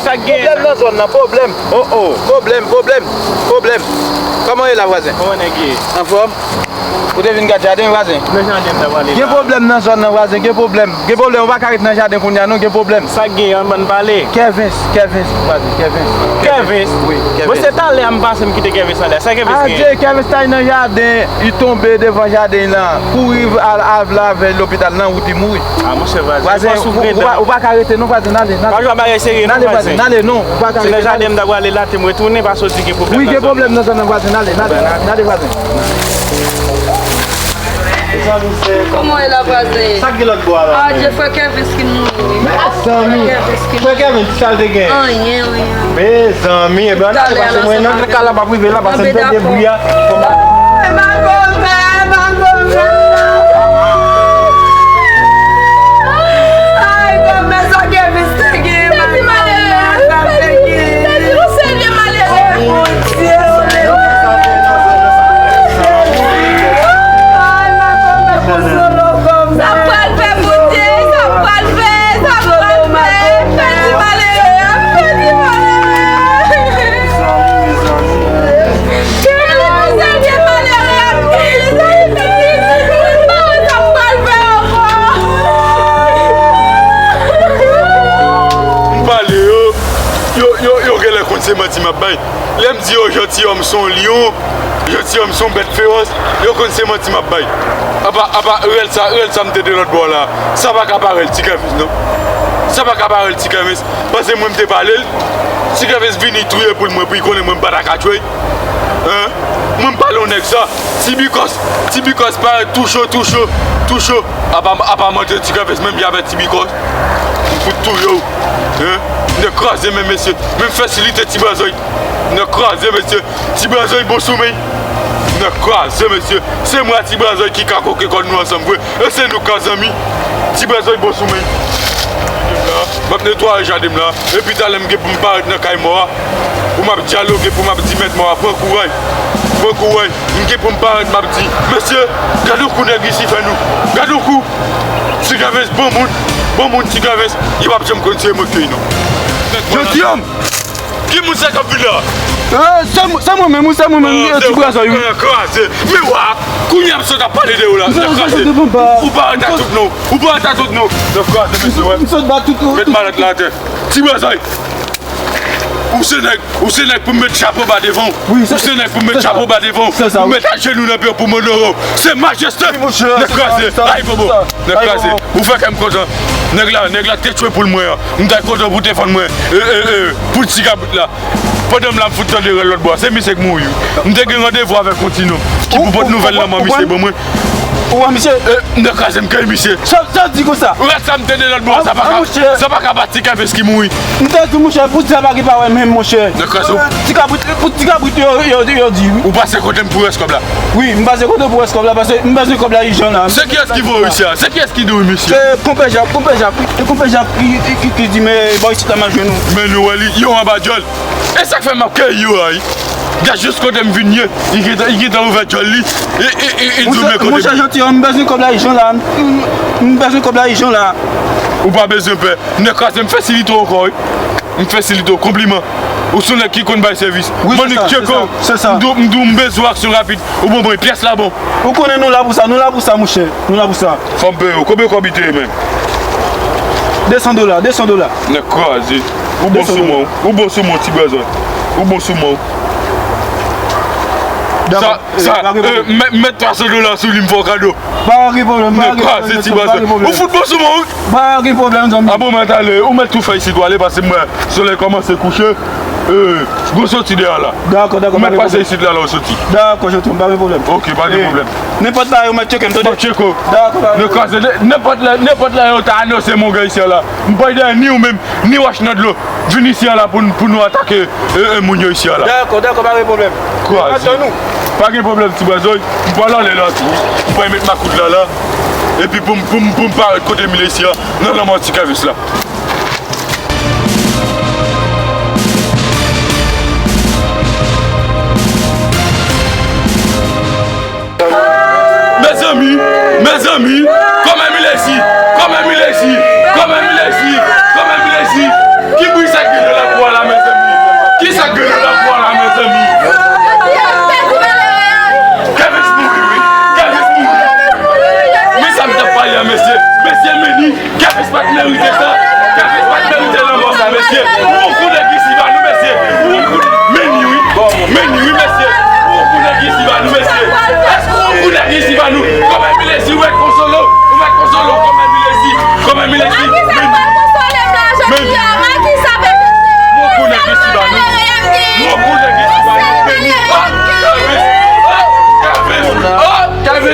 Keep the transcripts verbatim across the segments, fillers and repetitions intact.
Sa k gen? Pwoblèm nan zòn nan, pwoblèm. Oh, oh. Pwoblèm, pwoblèm, pwoblèm. Kòman w ye la, vwazen? Kòman nèg ye? Anfòm? Ou te vin gad jaden, vwazen? Nan jaden m ta prale la. Gen pwoblèm nan zòn nan, vwazen, gen pwoblèm. Gen pwoblèm, ou pa ka ret nan jaden kounye a non, gen pwoblèm. Sa k gen an, bann pale? Kèvens, Kèvens, vwazen, Kèvens. Kèvens? Wi, Kèvens. Bon, se talè a m pase m kite Kèvens talè a. Sa Kèvens gen? Adje, Kèvens t al nan jaden, li tonbe devan jaden lan. Kouri al, al avè l lopital nan wout li mouri. Ah, monchè, vwazen, vwazen, ou, ou pa, ou pa ka rete non, vwazen, n ale, n ale. Pa jwe bagay serye non, vwazen. N ale non, ou pa ka rete. Se nan jaden m ta prale la, te m retounen, paske w di gen pwoblèm nan zòn nan. Wi, gen pwoblèm nan zòn nan, vwazen, n ale, n ale, n ale, vwazen. Kòman w ye la, vwazen? Sa k gen lòt bò a la? Adje, frè Kèvens ki mouri. Mezanmi. Frè Kèvens, ki sa l te gen? Anyen, anyen. Mezanmi, ebyen, n ale pase mwen nan kay la, m ap rive la, pase m pèdi bri a. Ay, magonmè, magonmè. Ay, magonmè, sa Kèvens te gen, magonmè, sa te gen. Pèdi yon sèl de malere. Oh, mon Dieu. Ay, magonmè, konsolan. Sa pral fè, Bondye, sa pral fè, sa pral fè. Pèdi malere, pèdi malere. Pèdi malere, pèdi malere. Sa pral fè ankò. M pale yo, yo, yo, yo genlè konn se manti m ap bay. Lè m di yo, Jantiyòm se yon lyon, Jantiyòm se yon bèt fewòs, yo konn se manti m ap bay. Apa, apa, rèl sa, rèl sa m te de lòt bò la, sa pa ka pa rèl Ti Kèvens non. Sa pa ka pa rèl Ti Kèvens, paske mwen m te pale l. Ti Kèvens vini touye poul mwen pou l konnen mwen m pa ta ka tchwe l. Hein? Mwen m pale yon nèg sa. Ti Bikòs, Ti Bikòs parèt tou cho, tou cho, tou cho. Apa, apa manje Ti Kèvens menm jan avèk Ti Bikòs. M fout touye w. Hein? Nèg kraze men mesye. Men m fè silite Ti Brazòy. Nèg kraze mesye. Ti Brazòy bon sou men. Nèg kraze mesye. Se mwen a Ti Brazòy ki ka koke kò nou ansanm vre. E se nou k ka zanmi. Ti Brazòy bon sou men. M ap netwaye jaden m la. Epi talè m gen pou m parèt nan kay mò a. Pou m ap dyaloge, pou m ap di mèt mò a, pran kouray. Pran kouray. M gen pou m parèt, m ap di, mesye, gade yon kou nèg isi fè nou. Gade yon kou. Ti Kèvens, bon moun. Bon moun, Ti Kèvens. Yo p ap janm konn se mwen k te ye non. Jodi a, ki moun sa k ap vin la? Eh, se mwen, se mwen menm, wi, se mwen menm, eh, Ti Brazòy, wi. Eh, kraze. Men wa, kounye a m sot ap pale de ou la. Nèg kraze. Ou parèt a tout non. Ou parèt a tout non. Nèg kraze, mesye, wè. M sot ba tout. Met malèt la atè. Ti Brazòy. Ou se nèg, ou se nèg pou m met chapo ba devan w. Wi, se, ou se nèg pou m met chapo ba devan w. Pou m met ajenou nan pye w pou m onore w. Se majeste. Nèg kraze. Ay bobo. Nèg kraze. Ou fè kè m kontan. Nèg la, nèg la te tchwe poul mwen an. M ta kontan pou defann mwen. E, e, e, pou ti kabrit la. Pandan m la, m fout tande rèl lòt bò a. Se misye k mouri wi. M te gen randevou avèk yon ti nonm ki pou pot nouvèl nan man misye ban mwen. Ou wè misye? Eh, m nan kraze m kay misye. Sa, sa di konsa? Rès sa m tande lòt bò, sa pa ka, sa pa ka pa Ti Kèvens ki mouri. M te di monchè, pou sa pa gen pawòl menm monchè. Nan kraze w. Ti kabrit, pou ti kabrit yo, yo, yo di wi. Ou pase kote m pou rès kòb la? Wi, m pase kote w pou rès kòb la, paske m bezwen kòb la ijan la. Se kiyès ki voye w isi a? Se kiyès ki di w misye? Se konpè Jak, konpè Jak, wi. Se konpè Jak ki, ki, ki, ki di men bò isit la m ap jwenn ou. Men nou wè li, yo anba djòl. E sa k fè m ap keyi yo a wi. Gad jis kote m vin ye. Li gentan, li gentan ouvè djòl li. E, e, e, e di w men kote m. Monchè, monchè Jantiyòm, m bezwen kòb la ijan la. M, m bezwen kòb la ijan la. Ou pa bezwen pè. Nèg kraze m fè silite w ankò wi. M fè silite w. Konpliman. Ou se yon nèg ki konn bay sèvis. Wi, se sa, se sa, se sa. M di w, m di w m bezwen w aksyon rapid. Ou bon, bon, pyès la bon. Ou konnen nou la pou sa, nou la pou sa, monchè. Nou la pou sa. Fò m peye w. Konbyen kòb li te ye menm? De san dola, de san dola. Nèg kraze. Ou bon sou mwen, ou bon sou mwen, Ti Brazòy. Ou bon sou mwen. Sa, sa, eh, mèt, mèt twa san dola sou li, m fè w kado. Pa gen pwoblèm, pa gen pwoblèm. Nèg kraze, Ti Brazòy. Ou fout bon sou mwen, wi. Pa gen pwoblèm, zanmi. A bon, mèt ale, ou mèt tou fè isit w ale, paske m wè solèy kòmanse kouche. Eh, gwo soti dèyè la. Dakò, dakò, pa gen pwoblèm. Ou mèt pase isit la, la w soti. Dakò, Jantiyòm, pa gen pwoblèm. Ok, pa gen pwoblèm. Nenpòt la yo mèt tcheke m, tande? M ap tcheke w. Dakò, pa gen pwoblèm. Nèg kraze, nenpòt la, nenpòt la yo ta anonse m yon gè isi a la. M pa gen ni ou menm, ni wòch nan dlo. Vin isi a la pou, pou nou atake, eh, eh, moun yo isi a la. Dakò, dakò, pa gen pwoblèm. Kraze. Pa gen pwoblèm, Ti Brazòy. M pral ale la tou. M pral met makout la la. Epi pou m, pou m, pou m parèt kote m ye isi a, nan lanmò Ti Kèvens la. Mezanmi, mezanmi, kòmè milesi, kòmè milesi, kòmè milesi, kòmè milesi. Ki bri sa k gen nan la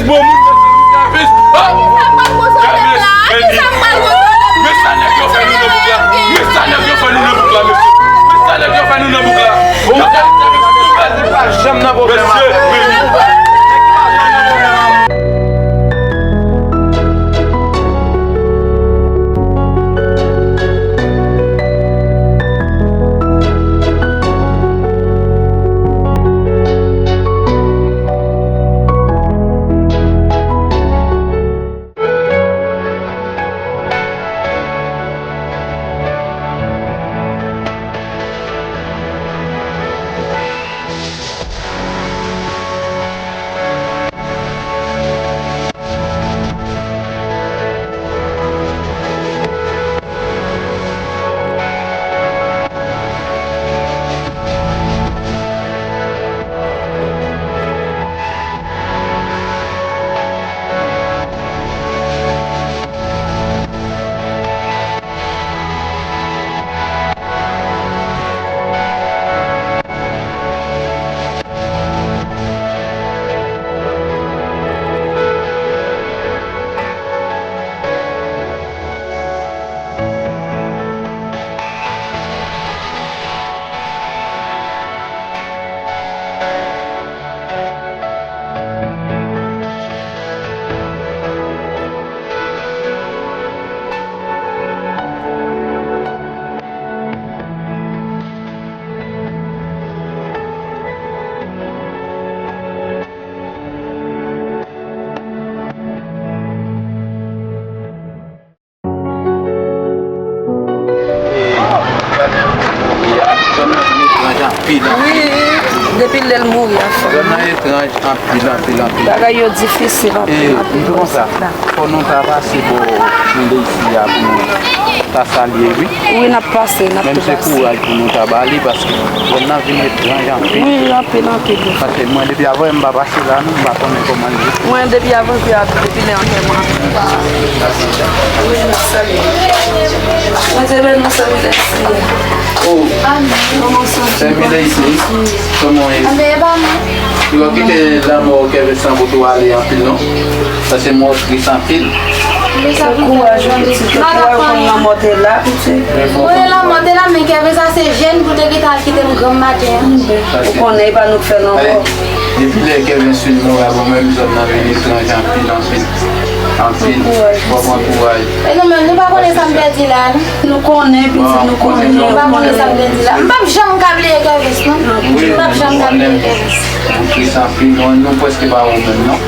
Bon moun, mesye, Kèvis. Oh! Kèvis, men sa nèg yo fè nou nan bouk la. Men sa nèg yo fè nou nan bouk la, mesye. Men sa nèg yo fè nou nan bouk la. Mesye, men Wi, depi lè l mouri a fè. Zòn nan etranj anpil, anpil, anpil. Bagay yo difisil anpil, anpil. M di konsa, fò nou ta pase bò Mile isi a pou nou ta salye, wi. Wi, n ap pase, n ap tou pase. Menm se kouraj pou nou ta ba li, paske zòn nan vin etranj anpil. Wi, anpil, anpil. Paske mwen, depi avan, m pa pase la, non, m pa konnen kòman l ye. Mwen, depi avan, depi lè antèman an, m pa. Wi, n ap salye. Bondye beni w, sè Mile isi. Oh. Kòman w santi? Sè Mile isi. Kòman w ye? Anben, e pa mwen. Yo kite lanmò Kèvis lan pou tou ale anpil, non. Sa se mò tris anpil. Se kouraj, pitit. Ou konnen lanmò te la, pitit. Ou konnen lanmò te la, men Kèvis sa se jèn pou te gentan al kite m granm maten an. Ou konnen e pa nou k fè lanmò. Depi lè Kèvis fin mouri a, bon, menm zòn nan vin etranj anpil, anpil. Anpil. Fò pran kouraj. E nou menm, nou pa konnen sa m pèdi la, non. Nou konnen, pitit, nou konnen. Nou pa konnen sa m pèdi la. M p ap janm ka bliye Kèvis, non. M p ap janm ka bliye Kèvis. Nou tris anpil, nou, nou prèske pa wè w menm, non.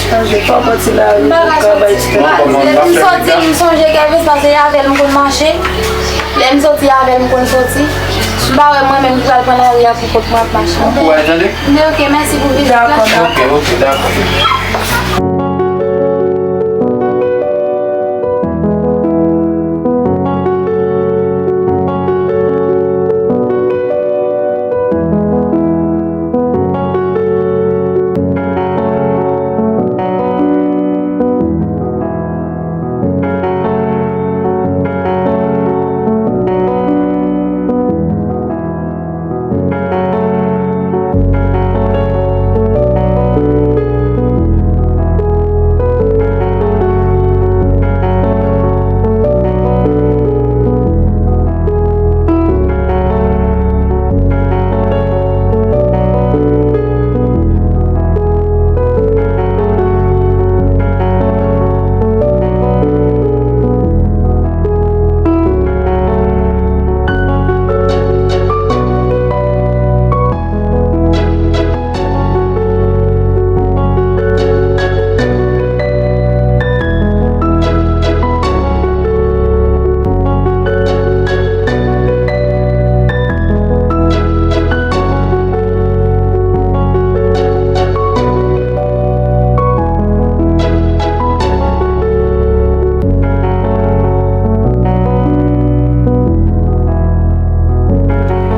Chanje pa pati lari pou ka bay ti tèt. Lè m soti, m sonje Kèvis, paske avè l m konn mache. Lè m soti avè l m konn soti. M pa wè mwen menm ki pral pran lari a pou kont mwen ap mache. Bon kouraj, tande? Men oke, mèsi pou vizit la. Dakò, dakò. Oke, oke, dakò.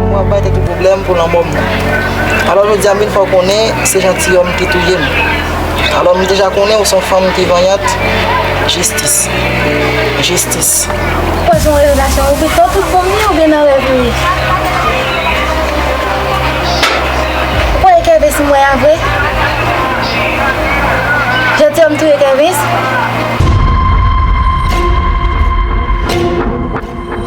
Mwen ap bay tèt ou pwoblèm pou lanmò m nan. Alò, jodi a, m vin fè w konnen se jantiyòm ki touye m. Alò, m deja konnen ou se yon fanm ki vanyant. Jistis. Jistis. Ou kwè se yon revelasyon ou pito tout bon m ye oubyen nan rèv ou ye? Ou kwè e Kèvis m wè a vre? Touye Kèvis?